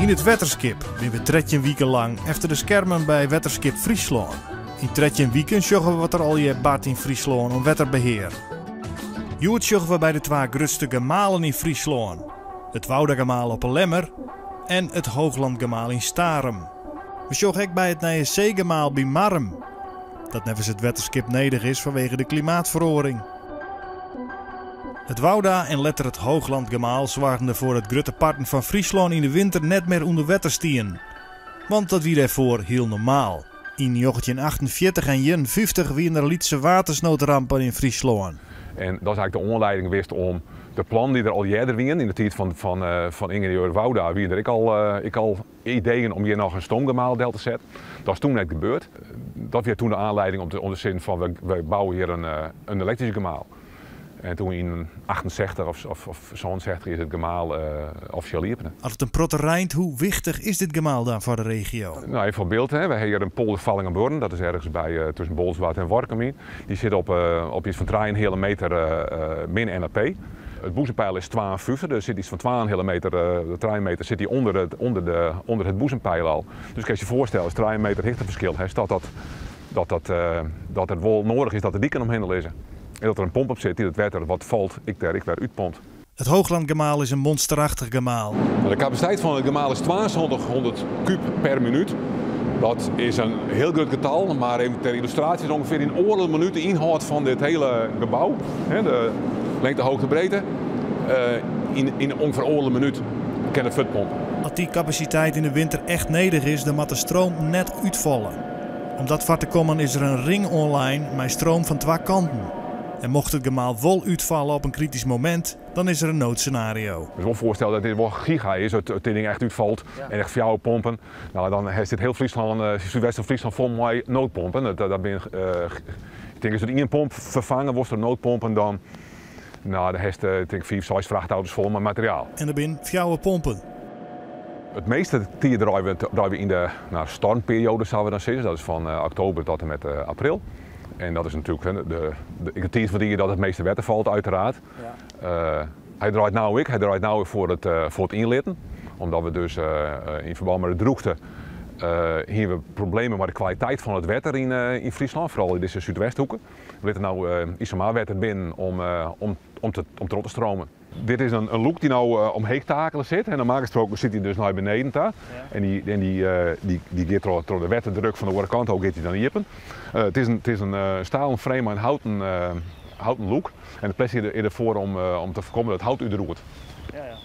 Yn it Wetterskip binne we 13 wiken lang efter de skermen by Wetterskip Fryslân. Yn 13 wiken sjogge we wat der allegear bart yn Fryslân oan wetterbehear. Hjoed sjogge we by de twa grutste gemalen yn Fryslân, it Woudagemaal op 'e Lemmer en it Hooglandgemaal yn Starum. We sjogge ek by it nije seegemaal by Marrum, dat neffens it wetterskip nedich is fanwege de klimaatferoaring. It Wouda en letter it Hooglandgemaal soargen derfoar dat grutte parten fan Fryslân yn de winter net mear ûnder wetter stienen. Want dat wie dêrfoar hiel normaal. Yn 1948 en 51 wiene der lytse watersnoodrampen yn Fryslân. En dat is eigenlijk de oanlieding west om de plannen dy't der al earder wienen, yn de tiid fan, fan, eh, fan yngenieur Wouda, wie der ek al, eh, ek al ideeën om hjir noch in stoomgemaal del te setten. Dat is toen net gebeurd. Dat wie toen de aanleiding om te, om te sizzen fan we, we bouwe hjir in, eh, in elektrysk gemaal. En toen yn 68 of, of, of 67 is it gemaal uh, offisjeel iepene. As it in protte reint, hoe wichtich is dit gemaal dan foar de regio? Nou, even foar byld, hè. We hawwe hjir in polder Fallingerbuorren, dat is ergens by, uh, tusken Bolsward en Workum yn. Dy sit op, uh, op iets fan 3,5 meter uh, min NAP. It boezempeil is 52, dus sit iets fan 2,5 meter, 3 meter sit die onder het, onder de, onder het boezempeil al. Dus kan je je voorstellen, is 3 meter hichteferskil, hè, dat dat, dat, dat, dat it wol nedich is dat de diken omhinne lizze. En dat der in pomp op sit dy't it wetter wat falt ek dêr ek wer útpompt. It Hooglandgemaal is in monsterachtich gemaal. De kapasiteit fan it gemaal is 7200 kúb per minút. Dat is in hiel grut getal, mar even ter yllustraasje is ûngefear yn oardel minút de ynhâld fan dit hiele gebou, de lengte, hoogte, breedte, yn, yn ûngefear oardel minút kin it fuortpompe. As dy kapasiteit yn de winter echt nedich is, dan moat de stroom net útfalle. Om dat foar te kommen is der in ring oanlein mei stroom fan twa kanten. En mocht it gemaal wol útfalle op in kritysk momint, dan is der in noodscenario. Ik wol foarstelle dat dit wol giga is, as it ding echt útfalt en echt fjouwer pompen. Nou, dan sit hiel Fryslân, súdwest fan Fryslân fol mei noodpompen. Dat, dat bin, ik tink as it ien pomp ferfange wolst troch noodpompen, dan, nou, dan hast, ik tink fiif, seis frachtauto's fol mei materiaal. En der binne fjouwer pompen. It measte tiid draaie we, draaie we yn de nou, stormperioade, sa't we dan sizze. Dat is fan oktober tot en met april. En dat is natuerlik de, de, de tiid fan it jier dat it measte wetter falt, uiteraard. Ja. Hy draait no ek. Hy draait no foar it, foar it ynlitten. Omdat we dus yn ferbân mei de drûchte hiene we problemen mei de kwaliteit fan it wetter yn, yn Fryslân, foaral yn dizze súdwesthoeke. We litte no Iselmarwetter binnen om, om, om, te, om troch te stromen. Dit is in, in lûk dy't no omheech takele sit. En normaal gesproken sit hy dus nei beneden ta. En dy, en dy, dy, dy giet troch, troch de wetterdruk fan de oare kant ôf giet hy dan iepen. It is in, it is in stalen frame mei in houten, houten lûk. En it plastic is derfoar om, om te foarkommen dat it hout útroet. Ja, ja.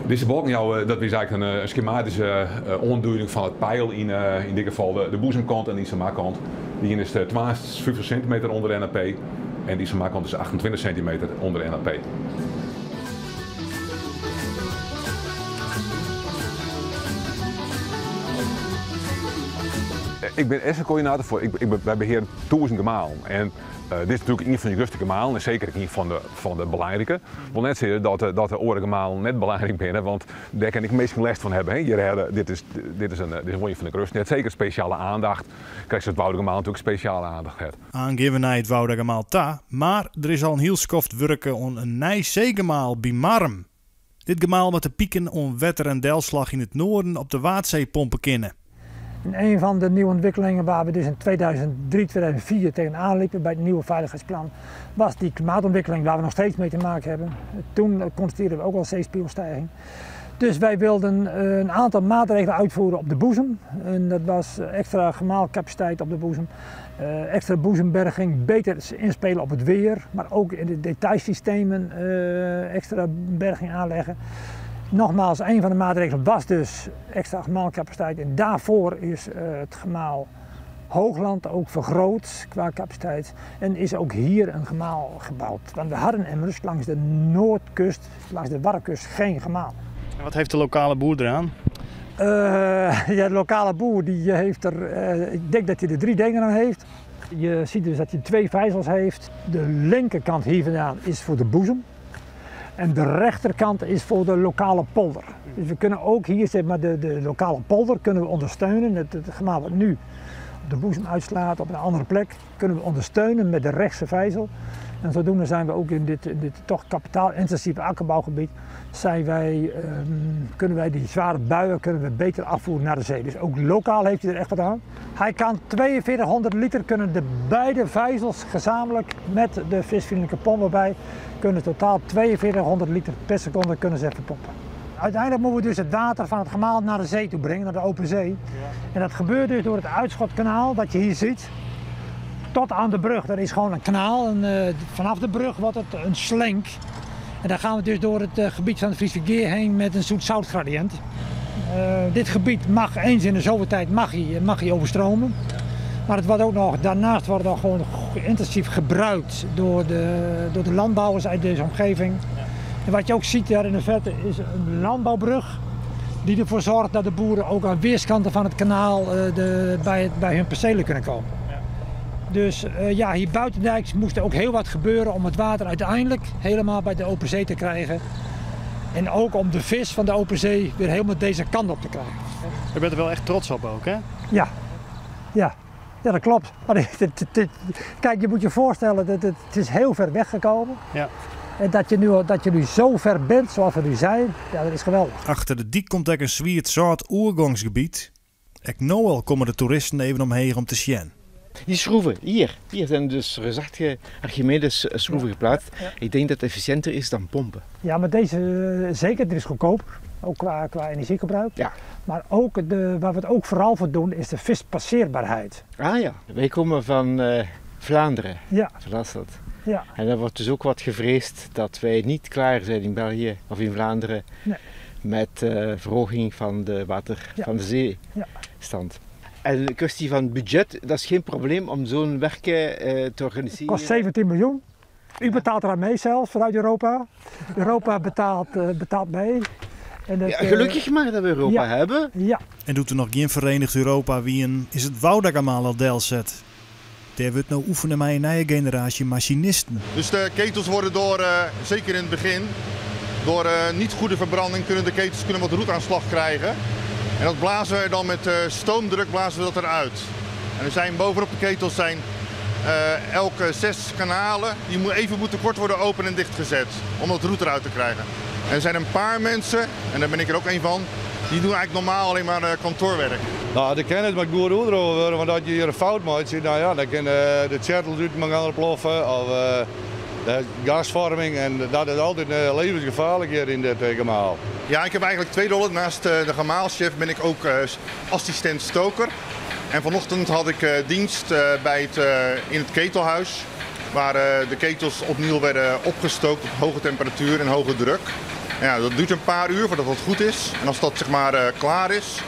Dizze balken jouwe, dat is eigenlijk in skematyske oanduiding fan it peil yn, yn dit gefal de, de boezemkant en de Iselmarkant. De iene is 52 sintimeter ûnder NAP en de Iselmarkant is 28 sintimeter ûnder NAP. Ik bin assetkoördinator foar, ik, ik, wy beheare tûzen gemalen. En dit is natuerlik ien fan de grutste gemalen en seker ek ien fan de, fan de belangrike. Wol net sizze dat, dat de oare gemalen net belangryk binne, want dêr kinne ek minsken lêst fan hawwe. Hjir hawwe, dit is, dit is, in, dit is wol ien fan de grutste. Hat seker spesjale aandacht. Krekt sa't it Woudagemaal natuerlik spesjale aandacht hat. Aanst gean we nei it Woudagemaal ta, mar der is al in hiel skoft wurke oan in nij seegemaal by Marrum. Dit gemaal moat de piken oan wetter en delslach yn it noarden op de Waadsee pompe kinne. En een van de nieuwe ontwikkelingen waar we dus in 2003, 2004 tegenaan liepen bij het nieuwe veiligheidsplan, was die klimaatontwikkeling waar we nog steeds mee te maken hebben. Toen constateerden we ook al zeespiegelstijging. Dus wij wilden een aantal maatregelen uitvoeren op de boezem. En dat was extra gemaalcapaciteit op de boezem, extra boezemberging, beter inspelen op het weer, maar ook in de detailsystemen extra berging aanleggen. Nogmaals, een van de maatregelen was dus extra gemaalcapaciteit en daarvoor is het gemaal Hoogland ook vergroot qua capaciteit en is ook hier een gemaal gebouwd. Want we hadden immers langs de noordkust, langs de Waddenkust, geen gemaal. En wat heeft de lokale boer eraan? Ja, de lokale boer die heeft er, ik denk dat hij er drie dingen aan heeft. Je ziet dus dat hij twee vijzels heeft. De linkerkant hier vandaan is voor de boezem. En de rechterkant is voor de lokale polder. Dus we kunnen ook hier zeg maar, de, de lokale polder kunnen we ondersteunen. Het, het gemaal wat nu op de boezem uitslaat op een andere plek, kunnen we ondersteunen met de rechtse vijzel. En zodoende zijn we ook in dit, in dit toch kapitaalintensieve akkerbouwgebied, zijn wij, kunnen wij die zware buien kunnen we beter afvoeren naar de zee. Dus ook lokaal heeft hij er echt wat aan. Hij kan 4200 liter, kunnen de beide vijzels gezamenlijk met de visvriendelijke pomp erbij, kunnen totaal 4200 liter per seconde kunnen ze even pompen. Uiteindelijk moeten we dus het water van het gemaal naar de zee toe brengen, naar de open zee. Ja. En dat gebeurt dus door het uitschotkanaal dat je hier ziet, tot aan de brug. Dat is gewoon een kanaal en vanaf de brug wordt het een slenk. En dan gaan we dus door het gebied van het Friese Geer heen met een zoet-zoutgradiënt. Dit gebied mag eens in de zoveel tijd mag hij overstromen. Maar het wordt ook nog, daarnaast wordt het nog gewoon intensief gebruikt door de landbouwers uit deze omgeving. En wat je ook ziet daar in de verte is een landbouwbrug die ervoor zorgt dat de boeren ook aan weerskanten van het kanaal bij hun percelen kunnen komen. Dus ja, hier buitendijks moest er ook heel wat gebeuren om het water uiteindelijk helemaal bij de open zee te krijgen. En ook om de vis van de open zee weer helemaal deze kant op te krijgen. Je bent er wel echt trots op ook, hè? Ja, ja. Ja, dat klopt. Maar kijk, je moet je voorstellen, dat het is heel ver weggekomen. Ja. En dat je nu zo ver bent zoals we nu zijn, ja, dat is geweldig. Achter de dik komt ook een zwierd soort oergangsgebied. Ek nou al komen de toeristen even omheen om te zien. Die schroeven, hier zijn dus reusachtige Archimedes schroeven geplaatst. Ja. Ik denk dat het efficiënter is dan pompen. Ja, maar deze zeker, dit is goedkoper, ook qua energiegebruik. Ja. Maar ook waar we het ook vooral voor doen, is de vispasseerbaarheid. Ah ja, wij komen van Vlaanderen, Ja. van Asselt. Ja. En daar wordt dus ook wat gevreesd dat wij niet klaar zijn in België of in Vlaanderen Nee. met verhoging van de water, Ja. van de zeestand. Ja. En de kwestie van budget, dat is geen probleem om zo'n werk te organiseren. Het kost 17 miljoen. U betaalt eraan mee zelfs vanuit Europa. Europa betaalt mee. En dat, Ja, gelukkig maar dat we Europa ja. hebben. Ja. En doet er nog geen Verenigd Europa wie een, is het Woudagemaal al deel zet. Daar wordt nou oefenen met een nieuwe generatie machinisten. Dus de ketels worden door, zeker in het begin, door niet goede verbranding kunnen de ketels wat roetaanslag krijgen. En dat blazen we dan met stoomdruk blazen we dat eruit. En er zijn bovenop de ketels elke 6 kanalen die even moeten kort worden open en dichtgezet om dat roet eruit te krijgen. En er zijn een paar mensen, en daar ben ik er ook een van, die doen eigenlijk normaal alleen maar kantoorwerk. Nou, de kennis moet goed oerdrogen worden, want als je hier een fout maakt, nou ja, dan kan de chattel uit elkaar ploffen of de gasvorming en dat is altijd levensgevaarlijk hier in dit gemaal. Ja, ik heb eigenlijk 2 rollen. Naast de gemaalchef ben ik ook assistent stoker. En vanochtend had ik dienst in het ketelhuis, waar de ketels opnieuw werden opgestookt op hoge temperatuur en hoge druk. En ja, dat duurt een paar uur voordat dat goed is. En als dat klaar is,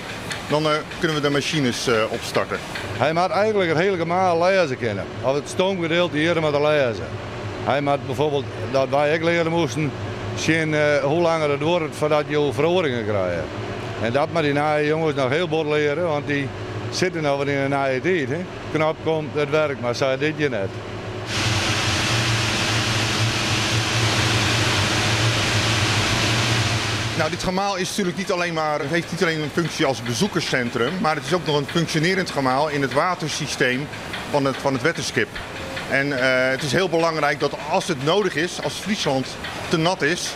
dan kunnen we de machines opstarten. Hij moet eigenlijk het hele gemaal lezen kennen. Of het stoomgedeelte hier moet lezen. Hij moet bijvoorbeeld, dat wij ook leren moesten, zien hoe lang het wordt voordat je verhoringen krijgt. En dat moet die nieuwe jongens nog heel bot leren, want die zitten nog wat in een nieuwe tijd. Hè? Knop komt, het werkt, maar zei dit je net. Nou, dit gemaal is natuurlijk niet alleen maar, het heeft niet alleen een functie als bezoekerscentrum, maar het is ook nog een functionerend gemaal in het watersysteem van het wetterskip. En het is heel belangrijk dat als het nodig is, als Friesland te nat is,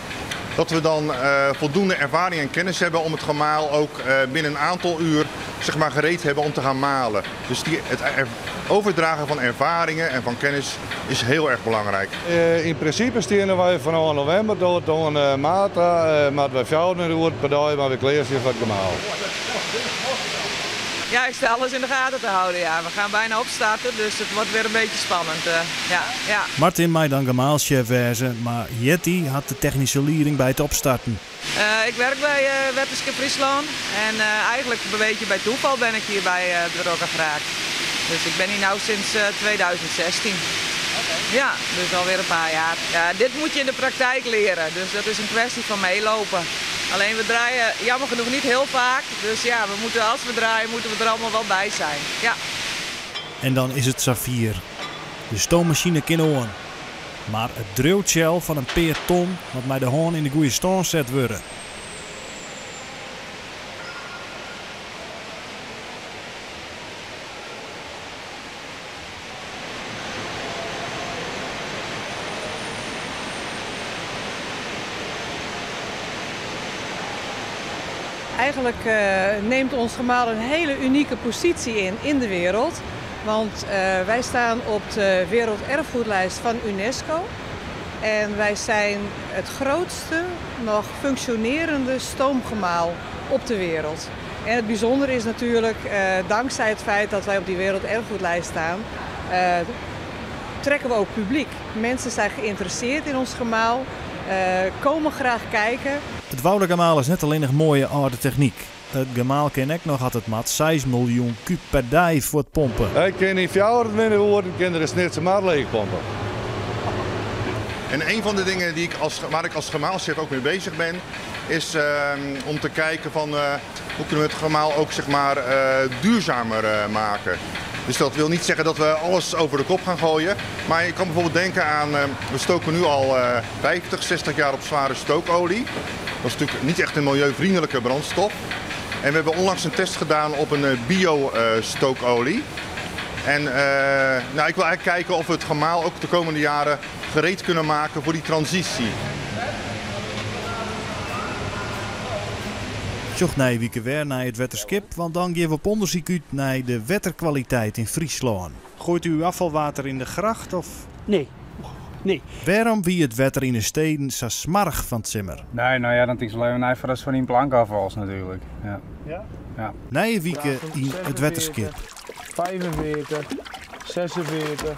dat we dan voldoende ervaring en kennis hebben om het gemaal ook binnen een aantal uur gereed hebben om te gaan malen. Dus het overdragen van ervaringen en van kennis is heel erg belangrijk. In principe staan wij vanaf november tot maart maar wij 4 uur per dag, maar we kleren van het gemaal. Ja, ik sta alles in de gaten te houden. Ja. We gaan bijna opstarten, dus het wordt weer een beetje spannend. Ja, ja. Martin mij dan gemaalchef wezen, maar Jetty had de technische leiding bij het opstarten. Ik werk bij Wetterskip Friesland en eigenlijk een beetje bij toeval ben ik hierbij betrokken geraakt. Dus ik ben hier nu sinds 2016. Oké. Ja, dus alweer een paar jaar. Ja, dit moet je in de praktijk leren, dus dat is een kwestie van meelopen. Alleen we draaien jammer genoeg niet heel vaak, dus ja, als we draaien moeten we er allemaal wel bij zijn. Ja. En dan is het Safir. De stoommachine kan oorn. Maar het dreeuwtjel van een peer ton wat mij de hoorn in de goede stand zet worden. Eigenlijk neemt ons gemaal een hele unieke positie in in de wereld. Want wij staan op de werelderfgoedlijst van UNESCO. En wij zijn het grootste nog functionerende stoomgemaal op de wereld. En het bijzondere is natuurlijk, dankzij het feit dat wij op die werelderfgoedlijst staan, trekken we ook publiek. Mensen zijn geïnteresseerd in ons gemaal, komen graag kijken. It Woudagemaal is net allinnich moaie âlde technyk. It gemaal kin ek noch at it moat 6 miljoen kúb per dei fuortpompe. Hy kin yn 24 oeren kin er de Snitsermar leechpompe. En een van de dingen die ik als, waar ik als gemaalchef ook mee bezig ben, is om te kijken van hoe kunnen we het gemaal ook zeg maar, duurzamer maken. Dus dat wil niet zeggen dat we alles over de kop gaan gooien. Maar je kan bijvoorbeeld denken aan, we stoken nu al 50, 60 jaar op zware stookolie. Dat is natuurlijk niet echt een milieuvriendelijke brandstof. En we hebben onlangs een test gedaan op een bio-stookolie. En nou, ik wil eigenlijk kijken of we het gemaal ook de komende jaren gereed kunnen maken voor die transitie. Sjoch nije wike wer nei it Wetterskip, want dan geane we op ûndersyk út nei de wetterkwaliteit yn Fryslân. Gooit u uw afvalwater in de gracht of? Nee. Nee. Wêrom wie it wetter yn de steden sa smoarch fan 't simmer? Nee, nou ja, dan tink ik even nei foar dat fan dyn plankafvals natuerlik. Ja. Ja? Ja. Nije wike yn it Wetterskip. 45, 46.